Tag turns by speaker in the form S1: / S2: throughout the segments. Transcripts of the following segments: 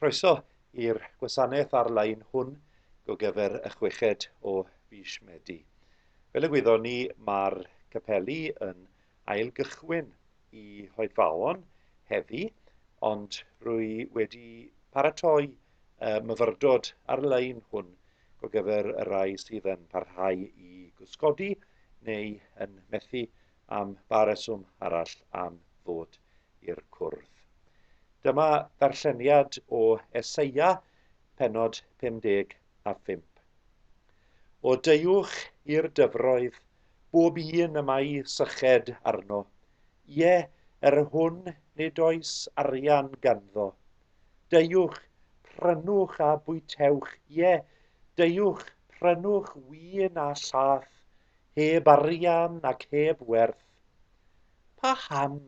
S1: Croeso i'r gwasanaeth ar-lein hwn gogyfer y chweched o fis Medi. Fel y gwyddon ni, mae'r capeli yn ailgychwyn i Hoedfaon heddi, ond rwy wedi paratoi y myfyrdod ar-lein hwn gogyfer y rhai sydd yn parhau i gwsgodi neu yn methu am ba reswm arall am ddod i'r cwrdd. Dyma ddarlleniad o Eseia, pennod 55. O deuwch i'r dyfroedd, bob un y mae syched arno, ie, er hwn nid oes arian ganddo. Deuwch, prynwch a bwytewch, ie, deuwch, prynwch win a llath, heb arian ac heb werth. Paham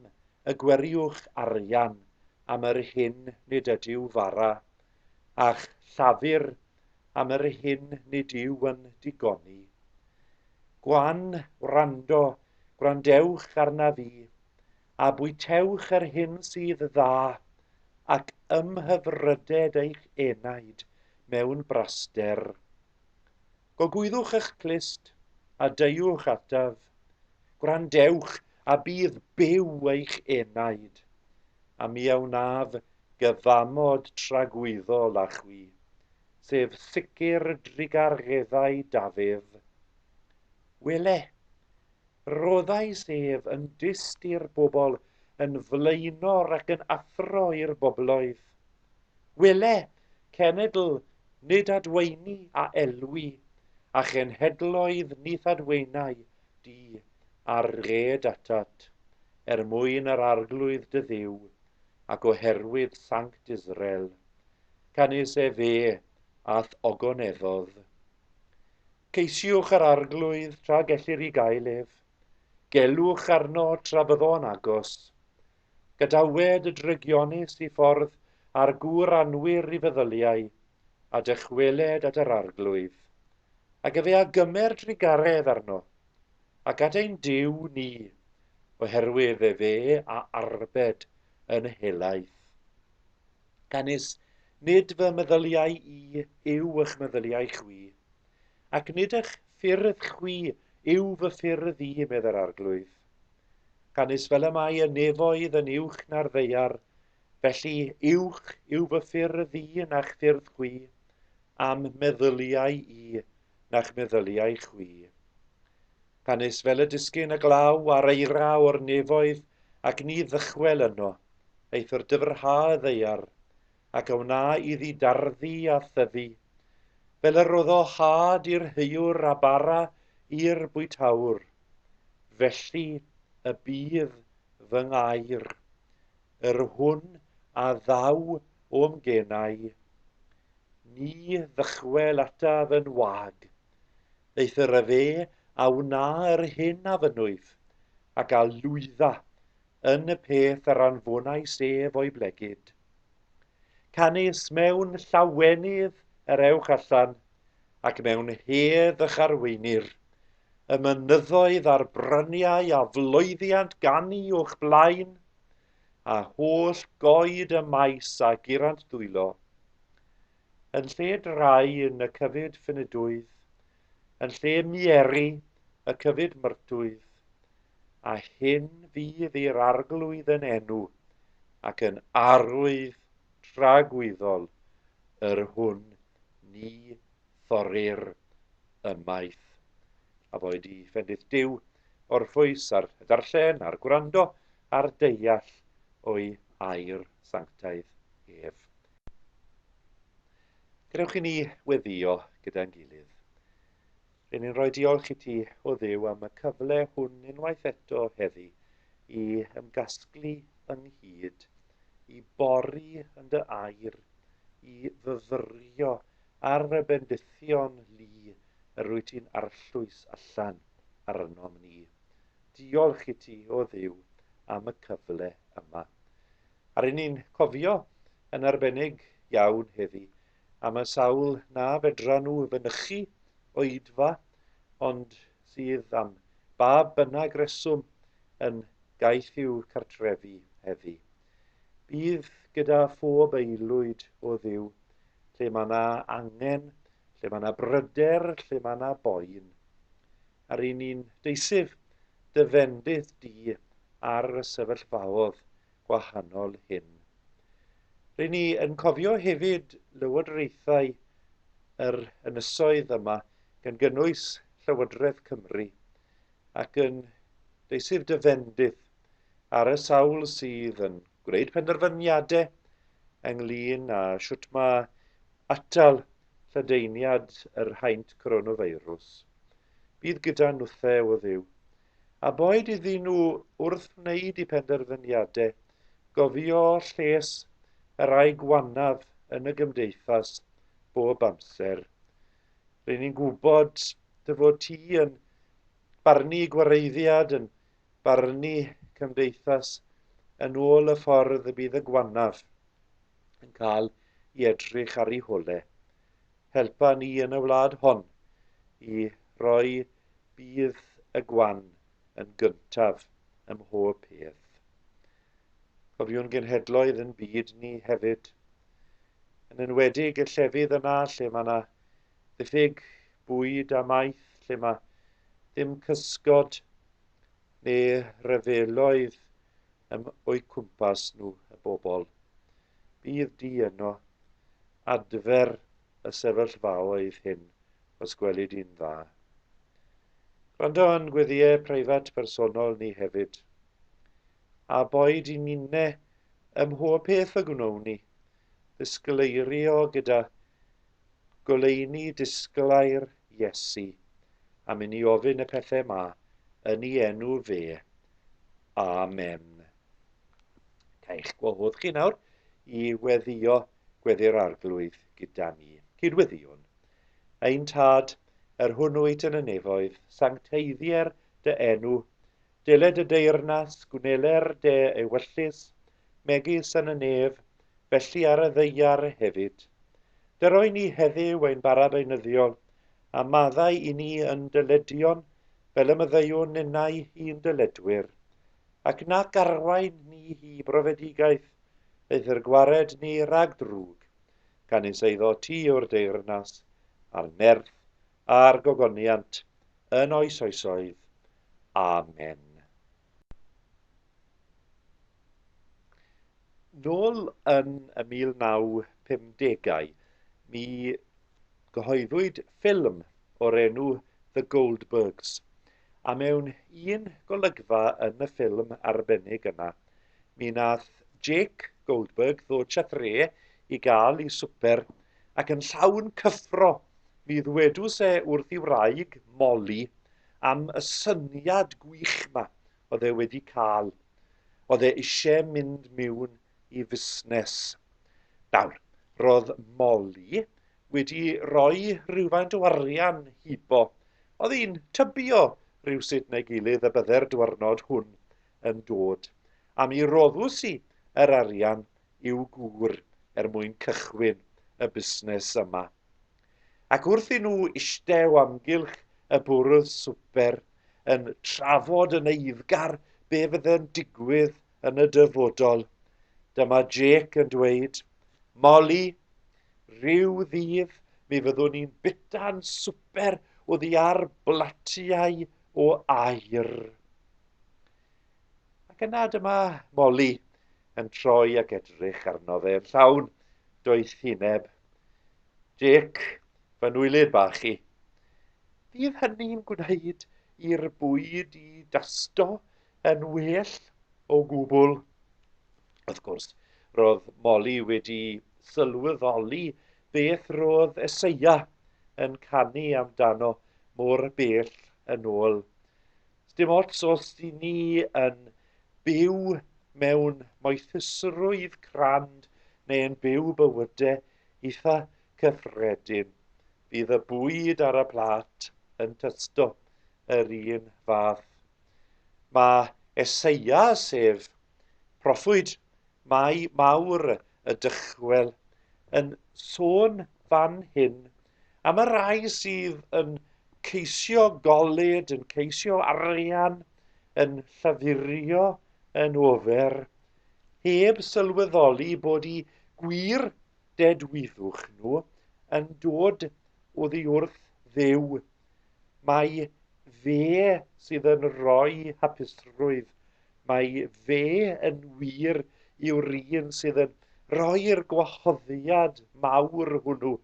S1: y gweriwch arian am yr hyn nid ydyw fara, a'ch llafur am yr hyn nid yw yn digoni? Gwan wrando, gwrandewch arnaf fi, a bwytewch yr hyn sydd dda, ac ymhyfryded eich enaid mewn braster. Gogwyddwch eich clust, a deuwch ataf. Gwrandewch, a bydd byw eich enaid, a mi a wnaf gyfamod tragwyddol â chwi, sef sicr drugareddau Dafydd. Wele, rhoddais ef yn dyst i'r bobl, yn flaenor ac yn athro i'r bobloedd. Wele, cenedl nid adweini a elwi, a chenhedloedd nith adweinai di ar red atat, er mwyn yr Arglwydd dy Dduw, ac oherwydd Sanct Israel, canys efe a'th ogoneddodd. Ceisiwch yr Arglwydd tra gellir i gael ef, gelwch arno tra byddo'n agos. Gadawed y drygionus i ffordd a'r gŵr anwir i feddyliau, a dychweled at yr Arglwydd. Ac efe a gymer drugaredd arno, ac at ein Duw ni, oherwydd efe a arbed yn helaeth. Canys nid fy meddyliau i yw eich meddyliau chwi, ac nid eich ffyrdd chwi yw fy ffyrdd i, medd yr Arglwydd. Canys fel y mae y nefoedd yn uwch na'r ddaear, felly uwch yw fy ffyrdd i na'ch ffyrdd chwi, a'm meddyliau i na'ch meddyliau chwi. Canys fel y disgyn y glaw a'r eira o'r nefoedd, ac ni ddychwel yno, eithr dyfrha y ddaear, ac a wna iddi darddu a thyfu, fel y roddo had i'r heuwr a bara i'r bwytawr. Felly y bydd fy ngair, yr hwn a ddaw o'm genau, ni ddychwel ataf yn wag, eithr efe a wna yr hyn a fynnwyf, ac a lwydda yn y peth yr anfonais ef o'i blegid. Canys mewn llawenydd yr ewch allan, ac mewn hedd y'ch arweinir, y mynyddoedd a'r bryniau a floeddiant ganu o'ch blaen, a holl goed y maes a gurant dwylo. Yn lle drain y cyfyd ffynidwydd, yn lle mieri y cyfyd myrtwydd, a hyn fydd i'r Arglwydd yn enw ac yn arwydd tragwyddol yr hwn ni thorrir ymaith. A boed i fendith Duw orffwys ar y darllen, a'r gwrando, a'r deall o'i air sanctaidd ef. Gadewch i ni weddïo gyda'n gilydd. Rŷn ni'n rhoi diolch i ti, o Dduw, am y cyfle hwn unwaith eto heddi i ymgasglu ynghyd, i bori yn dy air, i fyfyrio ar y bendithion lu yr wyt ti'n arllwys allan arnom ni. Diolch i ti, o Dduw, am y cyfle yma. A ry'n ni'n cofio yn arbennig iawn heddi am y sawl na fedra nhw fynychu oedfa, ond sydd am ba bynnag reswm yn gaeth i'w cartrefi heddi. Bydd gyda phob aelwyd o Dduw, lle mae yna angen, lle mae yna bryder, lle mae yna boen. A'r un ni'n deisyf dy fendith di ar y sefyllfaodd gwahanol hyn. Ry'n ni yn cofio hefyd lywodraethau yr ynysoedd yma, gan gynnwys Llywodraeth Cymru, ac yn deisyf dy fendith ar y sawl sydd yn gwneud penderfyniadau ynglyn â sut mae atal lledaeniad yr haint coronavirus. Bydd gyda nhwthe o Dduw, a boed iddyn nhw wrth wneud eu penderfyniadau gofio lles y rhai gwanaf yn y gymdeithas bob amser. Ry'n ni'n gwybod dy fod ti yn barnu gwareiddiad, yn barnu cymdeithas yn ôl y ffordd y bydd y gwanaf yn cael i edrych ar ei hole. Helpa ni yn y wlad hon i roi budd y gwan yn gyntaf ym mhob peth. Cofiwn genhedloedd yn byd ni hefyd, yn enwedig y llefydd yna lle mae yna ddiffyg bwyd a maeth, lle mae dim cysgod neu ryfeloedd ym o'u cwmpas nhw, y bobl. Bydd di yno, adfer y sefyllfaoedd hyn, os gweli di'n dda. Gwrando yn gweddïau preifat personol ni hefyd. A boed i ninne ym mhob peth y gwnawn ni, ddisgleirio gyda goleuni disglair Iesu, am i ni ofyn y pethau ma yn ei enw fe. Amen. Caech gwahodd chi nawr i weddio gweddi'r Arglwydd gyda mi. Cydweddiwn. Ein Tad, yr hwn wyt yn y nefoedd, sancteiddier dy enw, deled y deyrnas, gwneler dy ewyllys, megis yn y nef, felly ar y ddaear hefyd. Dyroi ni heddiw ein bara beunyddiol, a maddau i ni yn dyledion, fel y maddeuwn ninnau i'n dyledwyr. Ac nac arwain ni i brofedigaeth, eithr gwared ni rhag drwg, canys eiddo ti yw'r deyrnas, a'r nerth, a'r gogoniant, yn oes oesoedd. Amen. Nôl yn y 1950au, mi gyhoeddwyd ffilm o'r enw The Goldbergs, a mewn un golygfa yn y ffilm arbennig yna, mi nath Jake Goldberg ddod siatre i gael ei swper, ac yn llawn cyffro, mi ddwedws e wrth ei wraig, Molly, am y syniad gwych 'ma oedd e wedi cael. Oedd e eisiau mynd mewn i fusnes. Nawr, roedd Molly wedi rhoi rhywfaint o arian hibo. Oedd hi'n tybio rhywsut neu gilydd y bydde'r diwrnod hwn yn dod. A mi roddws hi yr arian i'w gŵr er mwyn cychwyn y busnes yma. Ac wrth i nhw iste o amgylch y bwrdd swper yn trafod yn eiddgar be fydde'n digwydd yn y dyfodol, dyma Jake yn dweud, Molly, rhyw ddydd mi fyddwn ni'n bita'n swper oddi ar blatiau o aur. Ac yna dyma Molly yn troi ac edrych arno fe yn llawn doethineb. Jake, fy nwylydd bach i. Fydd hynny'n gwneud i'r bwyd i dasto yn well o gwbl? Wrth gwrs, roedd Molly wedi sylweddoli beth roedd Eseia yn canu amdano mor bell yn ôl. Sdim ots os di ni yn byw mewn moethusrwydd crand neu yn byw bywydau eitha cyffredin, bydd y bwyd ar y plât yn tysto yr un fath. Mae Eseia, sef proffwyd mai mawr y dychwel, yn sôn fan hyn am y rhai sydd yn ceisio golud, yn ceisio arian, yn llafurio yn ofer. heb sylweddoli bod eu gwir dedwyddwch nhw yn dod oddi wrth Dduw. Mai fe sydd yn rhoi hapusrwydd. Mai fe yn wir yw'r un sydd yn rhoi'r gwahoddiad mawr hwnnw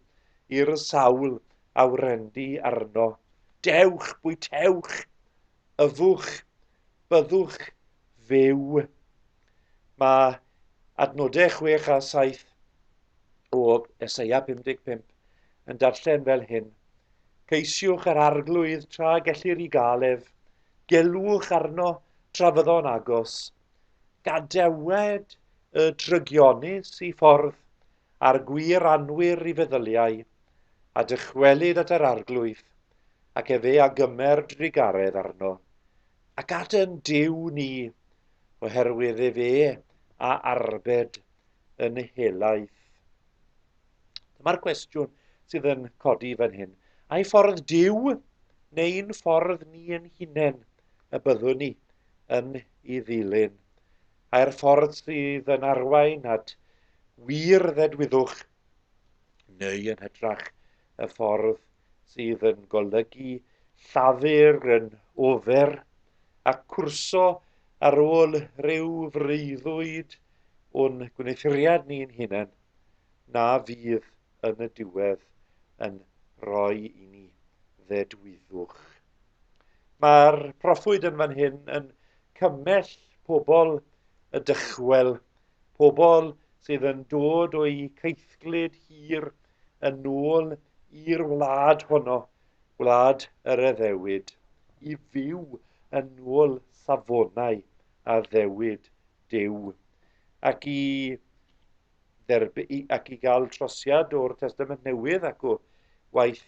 S1: i'r sawl a wrendy arno. Dewch, bwytewch, yfwch, byddwch fyw. Mae adnodau 6 a 7 o Eseia 55 yn darllen fel hyn. Ceisiwch yr arglwydd tra gellir i gael ef, gelwch arno tra fyddo'n agos. Gadewed y drygionus i ffordd, a'r gwir anwir i feddyliau, a dychwelyd at yr arglwydd, ac efe a gymer drugaredd arno, ac at yn Duw ni, oherwydd efe a arbed yn helaeth. Dyma'r cwestiwn sydd yn codi fan hyn. Ai ffordd Duw neu'n ffordd ni yn hunain y byddwn ni yn ei ddilyn? Ai'r ffordd sydd yn arwain at wir ddedwyddwch neu yn hytrach y ffordd sydd yn golygu llafur yn ofer a cwrso ar ôl rhyw freuddwyd o'n gwneuthuriad ni'n hunain na fydd yn y diwedd yn rhoi i ni ddedwyddwch. Mae'r proffwyd yn fan hyn yn cymell pobl y dychwel, pobl sydd yn dod o'i caethglud hir yn ôl i'r wlad honno, gwlad yr addewid, i fyw yn ôl safonau addewid Duw, ac i dderby, ac i gael trosiad o'r Testament Newydd ac o waith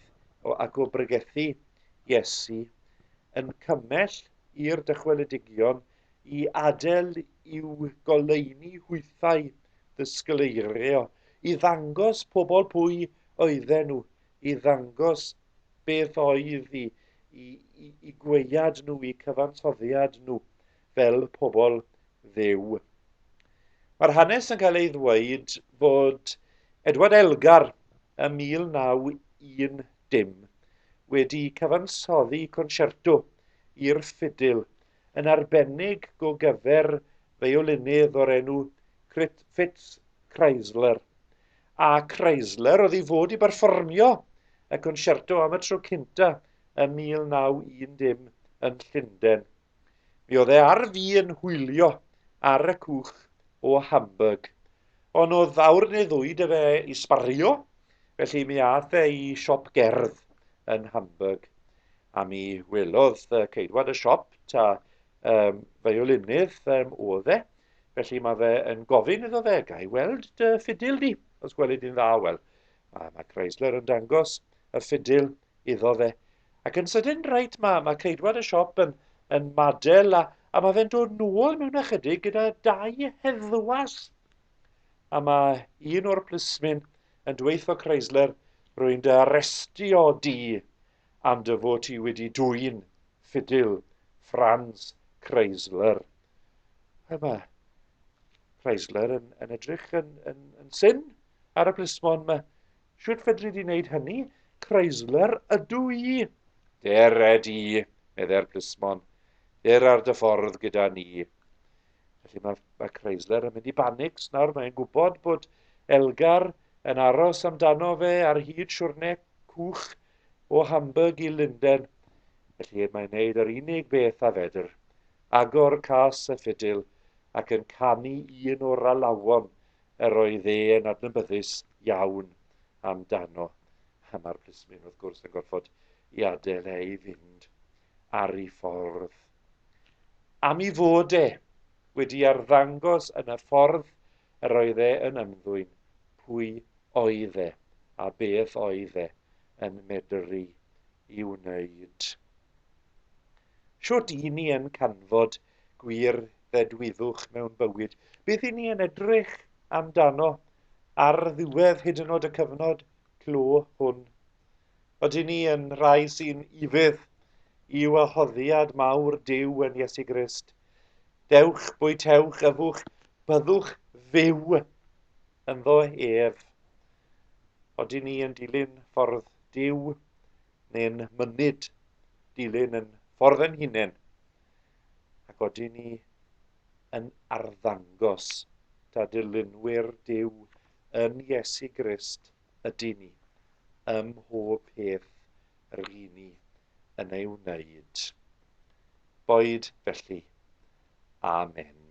S1: ac o bregethu Iesu, yn cymell i'r dychweledigion i adael i'w goleuni hwythau ddisgleirio, i ddangos pobl pwy oedden nhw, i ddangos beth oedd i, i, i, i gweiad nhw, i cyfansoddiad nhw fel pobl Dduw. Mae'r hanes yn cael ei ddweud fod Edward Elgar ym 1910 wedi cyfansoddi concerto i'r ffidil, yn arbennig go gyfer feiolinydd o'r enw Fritz Kreisler. A Kreisler oedd i fod i berfformio y concerto am y tro cynta ym 1910 yn Llundain. Mi oedd e ar fin hwylio ar y cwch o Hamburg. Ond oedd awr neu ddwy 'da fe i sbario, felly mi aeth e i siop gerdd yn Hamburg. A mi welodd ceidwad y siop ta feiolinydd oedd e. Felly mae fe yn gofyn iddo fe, ga i weld dy ffidil di, os gweli di'n dda? Wel, mae, mae Kreisler yn dangos y ffidil iddo fe. Ac yn sydyn, reit, mae, mae ceidwad y siop yn, yn madel a, a mae fe'n dod nôl mewn ychydig gyda dau heddwas. A mae un o'r plismyn yn dweud Kreisler, rwy'n dy arestio di am dy fod ti wedi dwyn ffidil Franz Kreisler. A mae Kreisler yn, yn edrych yn, yn, yn syn ar y plismon. Mae Shwt fedri di wneud hynny? Kreisler ydw i. Dere di, meddai'r plismon. Der ar dy ffordd gyda ni. Felly mae, mae Kreisler yn mynd i banics nawr. Mae'n gwybod bod Elgar yn aros amdano fe ar hyd siwrne cwch o Hamburg i Lundain. Felly mae'n neud yr unig beth a fedr. Agor cas y ffidil ac yn canu un o'r alawon yr oedd e yn adnabyddus iawn amdano. A mae'r plismyn, wrth gwrs, yn gorfod i adael e i fynd ar ei ffordd. Am ei fod e wedi arddangos yn y ffordd yr oedd e yn ymddwyn pwy oedd e a beth oedd e yn medru i wneud. Shwt i ni yn canfod gwir ddedwyddwch mewn bywyd? Beth i ni yn edrych amdano ar ddiwedd hyd yn oed y cyfnod clo hwn? Ydyn ni yn rhai sy'n ufudd i wahoddiad mawr Duw yn Iesu Grist? Dewch, bwytewch, yfwch, Byddwch fyw ynddo ef. Odyn ni yn dilyn ffordd Duw neu'n mynyd dilyn yn ffordd ein hunain? Ac odyn ni yn arddangos ta dilynwyr Duw yn Iesu Grist ydyn ni ym mhob peth yr y'n ni yn ei wneud? Boed felly. Amen.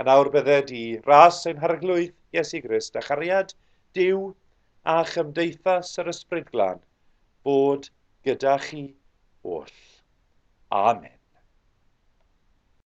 S1: A nawr bydded i ras ein Harglwydd Iesu Grist a chariad Duw a chymdeithas yr Ysbryd Glân fod gyda chi oll. Amen.